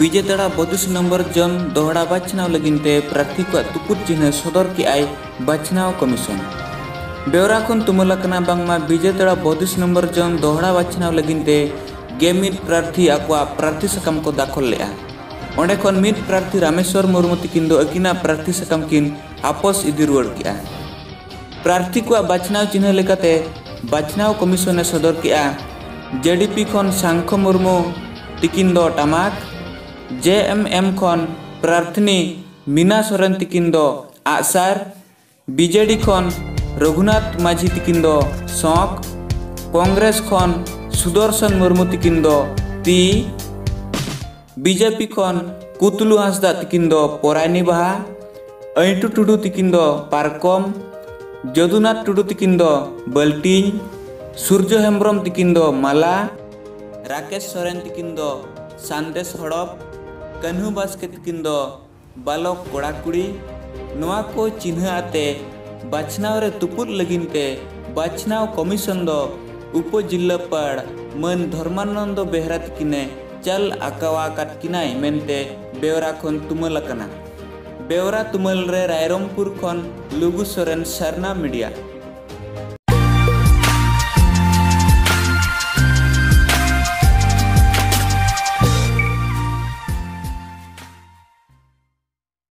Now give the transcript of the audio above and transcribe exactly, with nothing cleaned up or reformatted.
ᱵᱤᱡᱮᱛᱟᱲᱟ ᱵᱚᱛᱤᱥ number ᱡᱚᱱ ᱫᱚᱦᱲᱟ ᱵᱟᱪᱷᱱᱟᱣ ᱞᱟᱹᱜᱤᱫ ᱛᱮ ᱯᱨᱟᱨᱛᱷᱤ ᱠᱚᱣᱟᱜ ᱛᱩᱯᱩᱫ ᱪᱤᱱᱦᱟᱹ ᱥᱚᱫᱚᱨ ᱠᱮᱫᱼᱟᱭ ᱵᱟᱪᱷᱱᱟᱣ ᱠᱚᱢᱤᱥᱚᱱ᱾ ᱵᱮᱣᱨᱟ ᱠᱷᱚᱱ ᱛᱩᱢᱟᱹᱞ ᱟᱠᱟᱱᱟ ᱵᱟᱝᱢᱟ ᱵᱤᱡᱮᱛᱟᱲᱟ ᱵᱚᱛᱤᱥ ᱱᱚᱢᱵᱚᱨ ᱡᱚᱱ ᱫᱚᱦᱲᱟ ᱵᱟᱪᱷᱱᱟᱣ ᱞᱟᱹᱜᱤᱫ ᱛᱮ ᱜᱮ ᱢᱤᱫ ᱯᱨᱟᱨᱛᱷᱤ ᱟᱠᱚᱣᱟᱜ ᱯᱨᱟᱨᱛᱷᱤ ᱥᱟᱠᱟᱢ ᱠᱚ ᱫᱟᱠᱷᱚᱞ ᱞᱮᱫᱼᱟ᱾ ᱚᱸᱰᱮ ᱠᱷᱚᱱ ᱢᱤᱫ ᱯᱨᱟᱨᱛᱷᱤ ᱨᱟᱢᱮᱥᱣᱚᱨ ᱢᱩᱨᱢᱩ ᱛᱤᱠᱤᱱ ᱫᱚ ᱟᱹᱠᱤᱱᱟᱜ ᱯᱨᱟᱨᱛᱷᱤ ᱥᱟᱠᱟᱢ ᱠᱤᱱ ᱟᱯᱚᱥ ᱤᱫᱤ ᱨᱩᱣᱟᱹᱲ ᱠᱮᱫᱼᱟ᱾ ᱯᱨᱟᱨᱛᱷᱤ ᱠᱚᱣᱟᱜ ᱵᱟᱪᱷᱱᱟᱣ ᱪᱤᱱᱦᱟᱹ ᱞᱮᱠᱟᱛᱮ ᱵᱟᱪᱷᱱᱟᱣ ᱠᱚᱢᱤᱥᱚᱱ ᱮ ᱥᱚᱫᱚᱨ ᱠᱮᱫᱼᱟ, ᱡᱮᱰᱤᱯᱤ ᱠᱷᱚᱱ ᱥᱟᱝᱠᱷᱚ ᱢᱩᱨᱢᱩ ᱛᱤᱠᱤᱱ ᱫᱚ ᱴᱟᱢᱟᱠ, ᱡᱮ ᱮᱢ ᱮᱢ ᱠᱷᱚᱱ ᱯᱨᱟᱨᱛᱷᱤᱱᱤ ᱢᱤᱱᱟ ᱥᱚᱨᱮᱱ ᱛᱤᱠᱤᱱ ᱫᱚ ᱟᱜᱼᱥᱟᱨ, ᱵᱤᱡᱮᱰᱤ ᱠᱷᱚᱱ ᱨᱚᱜᱷᱩᱱᱟᱛᱷ ᱢᱟᱹᱡᱷᱤ ᱛᱤᱠᱤᱱ ᱫᱚ ᱥᱚᱸᱠ, ᱠᱚᱝᱜᱨᱮᱥ ᱠᱷᱚᱱ ᱥᱩᱫᱚᱨᱥᱚᱱ ᱢᱩᱨᱢᱩ ᱛᱤᱠᱤᱱ ᱫᱚ ᱛᱤ, ᱵᱤᱡᱮᱯᱤ ᱠᱷᱚᱱ ᱠᱩᱛᱞᱩ ᱦᱟᱸᱥᱫᱟ ᱛᱤᱠᱤᱱ ᱫᱚ ᱯᱚᱨᱟᱭᱱᱤ ᱵᱟᱦᱟ, ᱟᱹᱭᱴᱩ ᱴᱩᱰᱩ ᱛᱤᱠᱤᱱ ᱫᱚ ᱯᱟᱨᱠᱚᱢ, ᱡᱚᱫᱩᱱᱟᱛᱷ ᱴᱩᱰᱩ ᱛᱤᱠᱤᱱ ᱫᱚ ᱵᱟᱹᱞᱴᱤᱱ, ᱥᱩᱨᱡᱚ ᱦᱮᱢᱵᱨᱚᱢ ᱛᱤᱠᱤᱱ ᱫᱚ ᱢᱟᱞᱟ, ᱨᱟᱠᱮᱥ ᱥᱚᱨᱮᱱ ᱛᱤᱠᱤᱱ ᱫᱚ ᱥᱟᱸᱫᱮᱥ ᱦᱚᱲᱚᱯ, ᱠᱟᱹᱱᱦᱩ ᱵᱟᱥᱠᱮ ᱛᱤᱠᱤᱱ ᱫᱚ ᱵᱟᱞᱚᱠ ᱠᱚᱲᱟ ᱠᱩᱲᱤ᱾ ᱱᱚᱣᱟ ᱠᱚ ᱪᱤᱱᱦᱟᱹ ᱟᱛᱮ ᱵᱟᱪᱷᱱᱟᱣ ᱨᱮ ᱛᱩᱯᱩᱫ ᱞᱟᱹᱜᱤᱫ ᱛᱮ ᱵᱟᱪᱷᱱᱟᱣ ᱠᱚᱢᱤᱥᱚᱱ ᱫᱚ ᱩᱯᱚ ᱡᱤᱞᱟᱹᱯᱟᱲ ᱢᱟᱹᱱ ᱫᱷᱚᱨᱢᱟᱱᱚᱱᱫᱚ ᱵᱮᱦᱨᱟ ᱛᱤᱠᱤᱱᱮ ᱪᱟᱞ ᱟᱠᱟᱣᱟᱠᱟᱫ ᱠᱤᱱᱟᱭ ᱢᱮᱱᱛᱮ ᱵᱮᱣᱨᱟ ᱠᱷᱚᱱ ᱛᱩᱢᱟᱹᱞ ᱟᱠᱟᱱᱟ᱾ ᱵᱮᱣᱨᱟ ᱛᱩᱢᱟᱹᱞ ᱨᱮ ᱨᱟᱭᱨᱚᱝᱯᱩᱨ ᱠᱷᱚᱱ ᱞᱩᱜᱩ ᱥᱚᱨᱮᱱ, ᱥᱟᱨᱱᱟ ᱢᱤᱰᱤᱭᱟ᱾